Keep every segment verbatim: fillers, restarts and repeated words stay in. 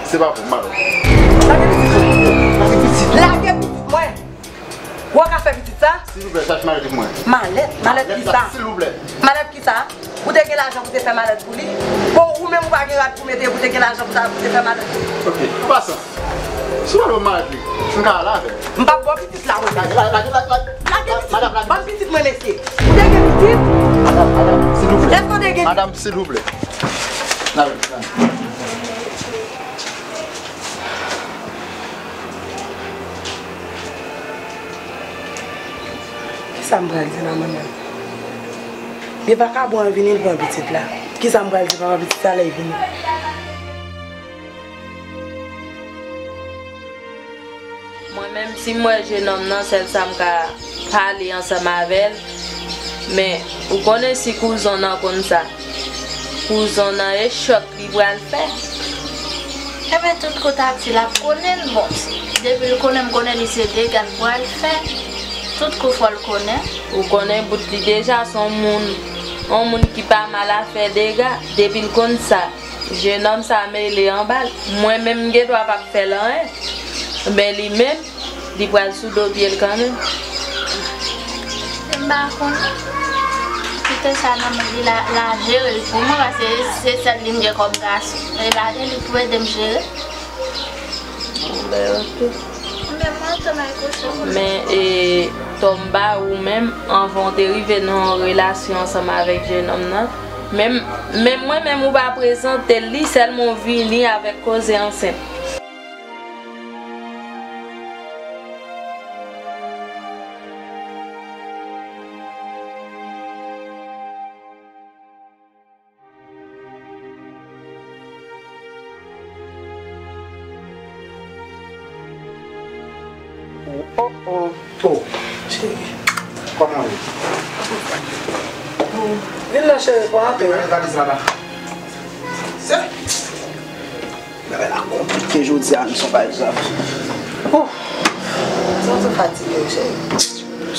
Se pa pou m, m ale. Lage pitit mwen. Lage pitit mwen. Ou ka fè pitit sa? Silvouplè, chache malèt pou mwen. Malèt? Malèt ki sa? Silvouplè. Malèt ki sa? Ou te gen lajan pou te fè malèt pou li? Bon, ou menm ou pa gen rad pou mete, ou te gen lajan pou ta, pou te fè malèt pou li? Ok, an pasan, si w pa ban m malèt li, m ka ale avè l. M p ap ba w pitit la, mwen. Lage, lage, lage, lage, lage. Lage pitit. Madanm, lage. Ban m pitit mwen, mesye. Ou te gen pitit? Madanm, madanm, silvouplè. Èske w te gen? Madanm, silvouplè. Lage, lage. Kisa m pral di nan mwen menm? Gen vakabon an vini, l pran pitit la. Kisa m pral di papa pitit sa lè l vini? Mwen menm, si m wè jenòm nan, sèl sa m ka pale ansanm avè l. Men, ou konnen si kouzon nan konn sa, kouzon nan e chòk li pral fè. Enben, tout kou Tati l ap konnen l, bon, depi l konnen m konnen li se dega l pral fè. Tout kou fò l konnen. Ou konnen bout li deja, se yon moun, yon moun ki pa mal a fè dega, depi l konn sa. Jenòm sa mele anba l. Mwen menm m gen dwa p ap fè l anyen. Men li menm, li pral sou do pye l kanmenm. M pa konnen. Kite sa nan men li, l a, l a jere l pou mwen, paske se sèl li m gen kòm gason. E l a, e li pou ede m jere. Bon, ben, ok. Men mwen, Tom al kouche pou mwen. Men, e, Tom ba ou menm, anvan w te rive nan yon relasyon ansanm avèk jenòm nan, menm, menm mwen menm ou pa prezante l, li sèlman w vini avèk koze ansent. Oh, oh, oh. Oh. Cheri. Kòman w ye? Oh. Vin la, cheri, pou antre. Valiz la, la. Se. Bagay la konplike jodi a, m son pa egzanp. Oh. Santi w fatige, cheri.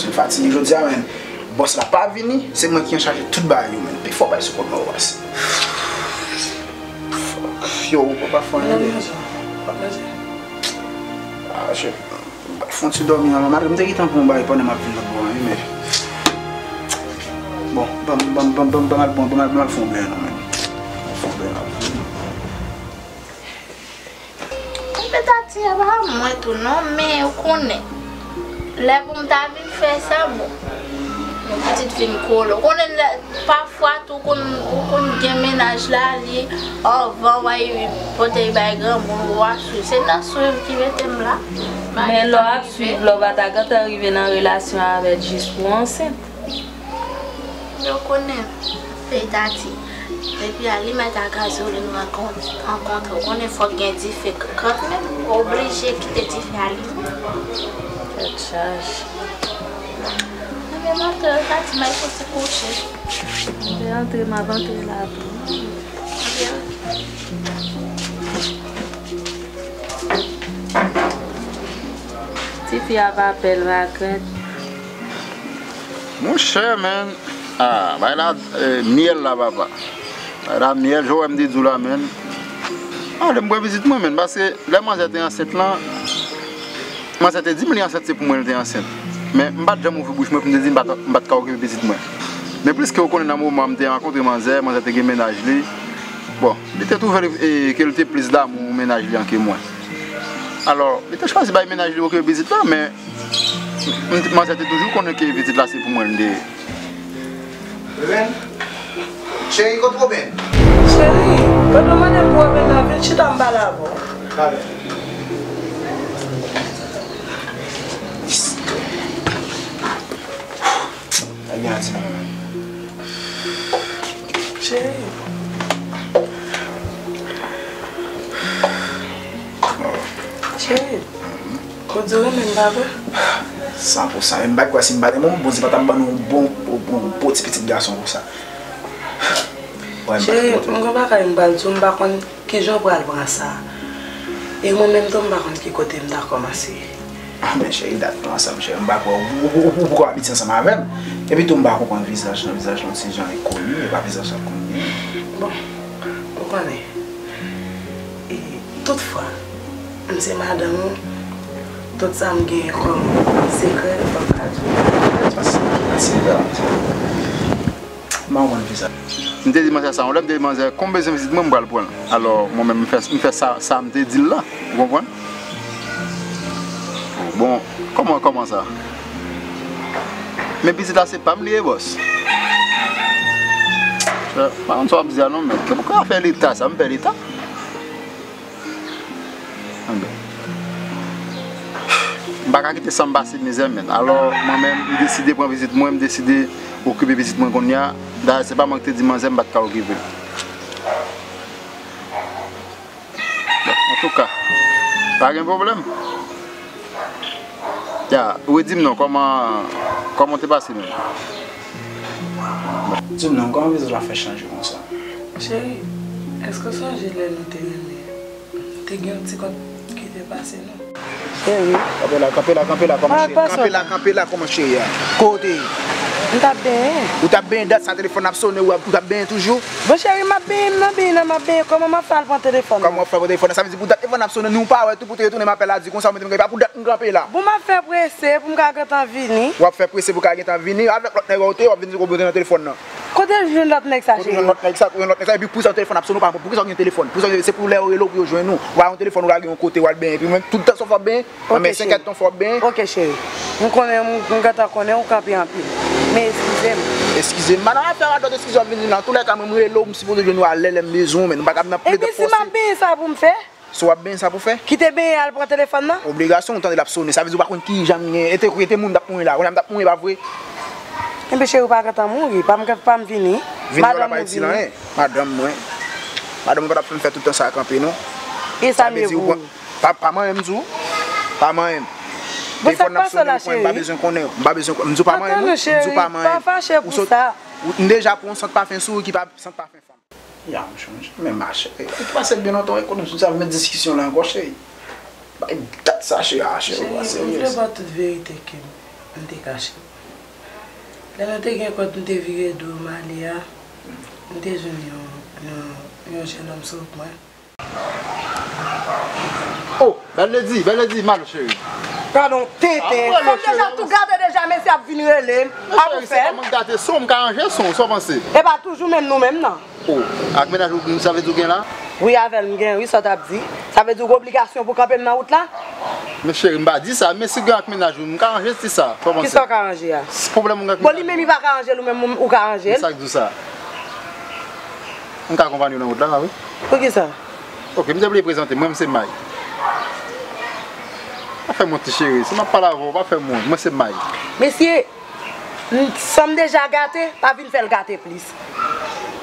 M fatige jodi a, men. Bòs la pa vini, se mwen ki anchaje tout bagay yo, men. Pifò bay sou kont mwen, bòs. Yo, ou pa fè anyen, men. Ah, je, m pa fè yon ti dòmi, non, malgre m te gentan pran yon bagay pandan m ap vin lòt bò a, wi, men. Bon, ban m, ban m, ban m, ban m, ban m al, bon, ban m al, ban m al fè yon beny, non, men. Fè yon beny, non. Enben Tati, a pa mwen tou non, men ou konnen. Lè pou m ta vin fè sa, bon. Yon pitit vin kole. Ou konnen lè, pafwa tou, ou konn, ou konn gen mennaj la, li, anvan w al pote l bay granmoun, w a swiv. Se nan swiv ki mete m la. Men lè w ap swiv, lè w pa ta gentan rive nan relasyon avè l jis pou w ansent. Yo konnen peyi Dayiti. Depi alimèt ak gazolin rankont-, rankontre, ou konnen fòk gen dife. Kantmenm, ou oblije kite dife alimen. Tèt chaje. Ebyen, m antre, Dayiti, m al fè ti kouche. Mwen antre, m ap antre la tou. Ebyen, tifi a pa pè l, pa krent. Monchè, men. Ah, bay la, eh, myèl la, papa. Bay la, myèl, jan w wè m te di w la, men. Ah, lè m pran pitit mwen, men. Paske lè manzè te ansent lan, manzè te di m li ansent, se pou mwen li te ansent. Men, m pa t janm ouvri bouch mwen pou m te di m pa t, m pa t ka okipe pitit mwen. Men pliske w konnen nan moman m te rankontre manzè, manzè te gen mennaj li. Bon, li te twouve li, eh, ke li te plis damou mennaj li an ke mwen. Alò, li te chwazi bay mennaj li okipe pitit la, men M t-, manzè te toujou konnen ke pitit la se pou mwen l te ye. Ren, cheri, kot Woben? Cheri, pandan w mande m pou Woben nan, vin chita m pale avè w. Talè. Ebyen, ati mwen. Cheri. Cheri. Ou di w renmen m, pa vre? San pou san. Men m pa kwè si m pa te renmen w, Bondye pa t ap ban nou yon bon, bon, bon ti pitit gason konsa. Cheri, m gon bagay m pral di w, m pa konn kijan w pral pran sa. E mwen menm tou, m pa konn ki kote m ta kòmanse. Ah, men cheri, dat nou ansanm, cheri. M pa kwè ou, ou, ou, ou, ou poko abitye ansanm avè m. Epi tou, m pa konprann vizaj lan. Vizaj lan, se jan li koni, e pa vizaj sa koni. Bon, ou konnen. E, Toutfwa, m se madanm ou, tout sa m genyen kòm sekrè, fò m ka di w. Sa se, sa se grav. Mwen konn fi sa. M te di manzè sa yon lè, m te di manzè, kon m bezwen pitit mwen, m pral pran l. Alò, mwen menm, m fè, m fè sa, sa m te di l la. Ou konprann? Bon, kòman, kòman sa? Men pitit la se pa m li ye, bòs. Chè, pa konn sa w ap di a non, men. Ke pou ka fè leta sa, m fè leta? Anben. M pa ka kite san m pase mizè, men. Alò, mwen menm, m deside pran pitit mwen, m deside okipe pitit mwen kounye a. Dayè, se pa mwen ki te di manzè m pa t ka okipe l. Bon, antouka, pa gen pwoblèm. Ya, redi m non, kòman, kòman w te pase menm? Di m non, kòman vizaj la fè chanje konsa? Cheri, èske w sonje lè nou te renmen? Te gen yon ti kont ki te pase nou. Cheri. Kanpe la, kanpe la, kanpe la, kòman cheri? Kanpe la, kanpe la, kòman cheri a? Kote? M t ap benyen. Ou t ap benyen, dat sa telefòn ap sonnen, ou ap, ou t ap benyen toujou? Bon, cheri, m ap benyen, m nan benyen nan, m ap benyen. Kòman m ap fè al pran telefòn nan? Kòman w ap fè pran telefòn nan? Sa vle di pou dat telefòn ap sonnen, nou pa wè tou pou te retounen m apèl la di konsa, ou mete m gen pa pou dat m kanpe la. Bon, m ap fè prese pou m ka gentan vini. W ap fè prese pou w ka gentan vini. Avèk lòt nèg ou te ye, w ap vin di w ap rete nan telefòn nan. Kote w jwenn lòt nèg sa, cheri? Kote w jwenn lòt nèg sa, kote w jwenn lòt nèg sa, epi poukisa telefòn ap sonnen, ou pa konprann. Poukisa w gen telefòn? Poukisa w gen, se pou lè yo rele w pou yo jwenn ou. Ou pa gen telefòn, ou lage yon kote, w al benyen. Epi menm, tout tan sa w fè w ap benyen, nan men senk èdtan fò w ap benyen. Ok, cheri. M konnen, m, m gentan konnen ou kanpe anpil. Men eskize m. Eskize m. Madanm, afè radòt, eskize w ap vin di la. Antoulèka, mwen, m rele w, m sipoze jwenn ou a lè, lè m bezwen w, men nou pa ka nan plede fòse. Epi si m ap benyen, sa pou m fè? Si w ap benyen, sa pou fè? Kite benyen al pran telefòn nan? Obligasyon, ou tande l ap sonnen, sa vle di ou pa konn ki jan m gen. E te, e te moun t ap mouri la, kounye a m t ap mouri, pa vre? Enben cheri, ou pa gentan mouri, pa m, pa m vini. Vini, wè, la pa itil anyen. Madanm mwen. Madanm mwen pa t ap fè m fè tout tan sa a kanpe, non. E sa m ye pou ou? Pa, pa manyen m di w. Pa manyen m. Telefòn nan ap sonnen, ou konn, m pa bezwen konnen. M pa bezwen konnen. M di w pa manyen m, wi. M di w pa manyen m. Pa fache pou sa. Ou, m deja pran yon sant pafen sou ou ki pa sant pafen fanm. Ya, m chanje. Men ma cheri, ou pase byen lontan, ou konn sa, met diskisyon la ankò, cheri. Bay dat sa, cheri, a, cheri, ou pa serye. Cheri, m vle ba w tout verite ke m te kache w. Lè nou te gen kont, m te vire do m ale a, m te jwenn yon, yon, yon jennonm sou wout mwen. Oh, bèl ledi, bèl ledi, Malo cheri. Gade yon tenten. Fò m deja tou gate deja, mesye ap vin rele m. A pou fè l. Mwen gate son, m ka ranje son, sa w panse? E pa toujou menm nou menm nan. Oh, ak mennaj ou, sa vle di w gen la? Wi, avè l m gen, wi, sa w t ap di. Sa vle di w gen obligasyon pou kanpe m nan wout la? Men cheri, m pa di sa, men si w gen ak mennaj ou, m ka ranje ti sa, sa w panse? Kisa w ka ranje a? Pwoblèm mwen gen ak mennaj ou. Bon, li menm li pa ka ranje l, ou menm ou ka ranje l? Men sa k di w sa? M ka akonpanye w nan wout la, pa vre? Poukisa? Ok, m te bliye prezante m, mwen se May. Pa fè m wont ti cheri, si m ap pale avè w, pa fè m wont, mwen se May. Mesye, m, sa m deja gate, pa vin fè l gate plis.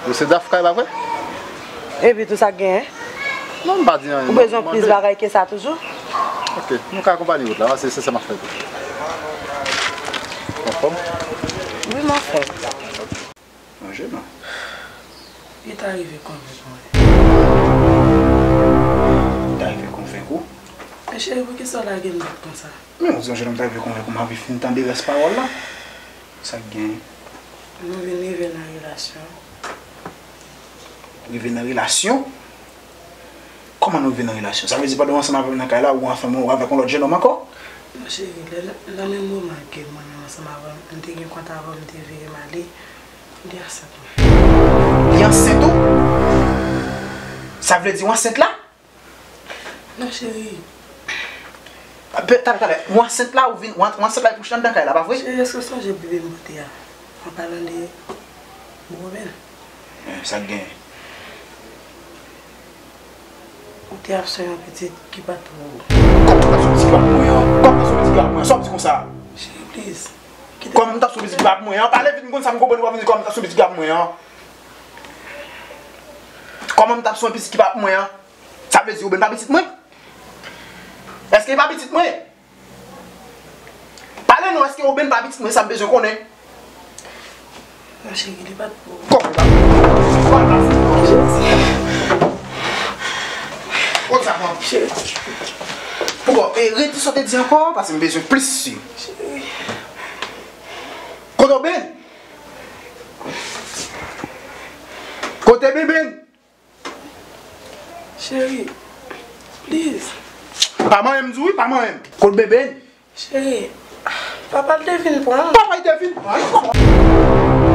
Ou se Dafka, e pa vre? Epi tou sa k genyen? Non, m pa di anyen, non. Ou bezwen plis bagay ke sa toujou? Ok, nou ka akonpanye wout la, se, se sa m ap fè. Anfòm? Wi, m anfòm. Manje non. Li ta rive konvenk mwen. Li ta rive konvenk ou? Men cheri, poukisa w lage m nèt konsa? Men, yon jennonm ta rive konvenk ou, m ap fin tande rès pawòl la. Sa k gen? Nou vin rive nan relasyon. Rive nan relasyon? Kòman nou rive nan relasyon? Sa vle di pandan w ansanm avè m nan kay la, ou ansanm ou avèk yon lòt jennonm ankò? Non, cheri, lè, nan menm moman ke mwen menm ansanm avè w, m te gen kont avè w, m te vire m ale, li ansent mwen. Li ansent ou? Sa vle di w ansent la? Non, cheri. Pe-, talè, talè, ou ansent la, ou vin, ou an-, ou ansent la epi w chita anndan kay la, pa vre? Cheri, èske w sonje bebe m pote a? An palan de gwo Ben. Eh, sa k genyen? Ou te ap swen yon pitit ki pa t pou ou. Kòman m t ap swen pitit ki pa pou mwen an? Kòman m t ap swen pitit ki pa pou mwen an? Sa w ap di konsa? Cheri, please. Kòman m t ap swen pitit ki pa pou mwen an? Pale vit, m konn sa, m konprann ou ap vin di kòman m t ap swen pitit ki pa pou mwen an. Kòman m t ap swen pitit ki pa pou mwen an? Sa vle di Oben pa pitit mwen? Èske li pa pitit mwen? Pale non, èske Oben pa pitit mwen? Sa m bezwen konnen. Non, cheri, li pa t pou ou. Kòman li pa pou mwen? Kòman li pa pou mwen? Jezi. Kot sa pran? Cheri. Poukò? E, redi sa w te di ankò, paske m bezwen plis si. Cheri. Kote Oben? Kote Beben? Cheri, Please. Pa manyen m di w wi, pa manyen m. Kot bebe n? Cheri, papa l te vin pran l. Papa l te vin pran l?